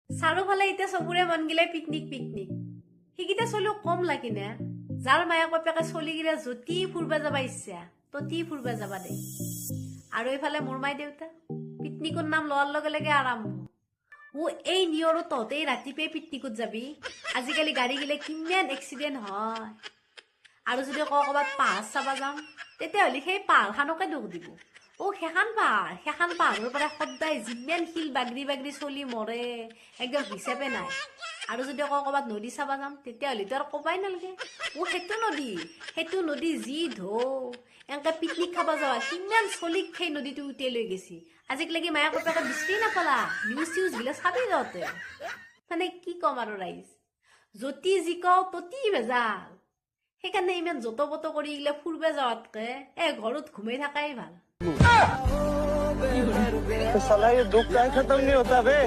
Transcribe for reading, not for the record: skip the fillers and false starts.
চাৰিওফালে এতিয়া চবৰে মন গিলে পিকনিক পিকনিক। সেইকেইটা চলিও কম লাগিনে, যাৰ মায়েক বাপেকে চলিগিলা য'তি ফুৰবা যাবা ইচ্ছা ততি ফুৰবা যাবা দে। আৰু এইফালে মোৰ মাই দেউতা পিকনিকৰ নাম লোৱাৰ লগে লগে আৰম্ভ। ও এই নিয়ৰো তহঁতে ৰাতিপুৱাই পিকনিকত যাবি? আজিকালি গাড়ী গিলে কিমান এক্সিডেণ্ট হয়। আৰু যদি কওঁ ক'ৰবাত পাহাৰ চাবা যাম, তেতিয়াহ'লে সেই পাহাৰখনকে দোষ দিব। অ সেইখন পাহাৰ, সেইখন পাহাৰৰ পৰা সদায় যিমান শিল বাগৰি বাগৰি চলি মৰে, একদম হিচাপে নাই। আৰু যদি কওঁ ক'ৰবাত নদী চাবা যাম, তেতিয়াহ'লেতো আৰু ক'বাই নালাগে। অ সেইটো নদী, সেইটো নদী যি ঢৌ, এনেকে পিকনিক খাব যাৱা কিমান চলিক সেই নদীটো উটিয়াই লৈ গৈছি, আজিলৈকে মায়েক বাপেকে বিচাৰি নাপালা। নিউজ চিউজ গিলা চাবি তহঁতে। মানে কি ক'ম আৰু ৰাইজ, য'তি যি কওঁ ততি ভেজাল। সেইকাৰণে ইমান যত পত কৰি এইগিলা ফুৰবা যাৱাতকে ঘৰত ঘুমাই থাকাই ভাল। साला, ये दुख का खत्म नहीं होता बे।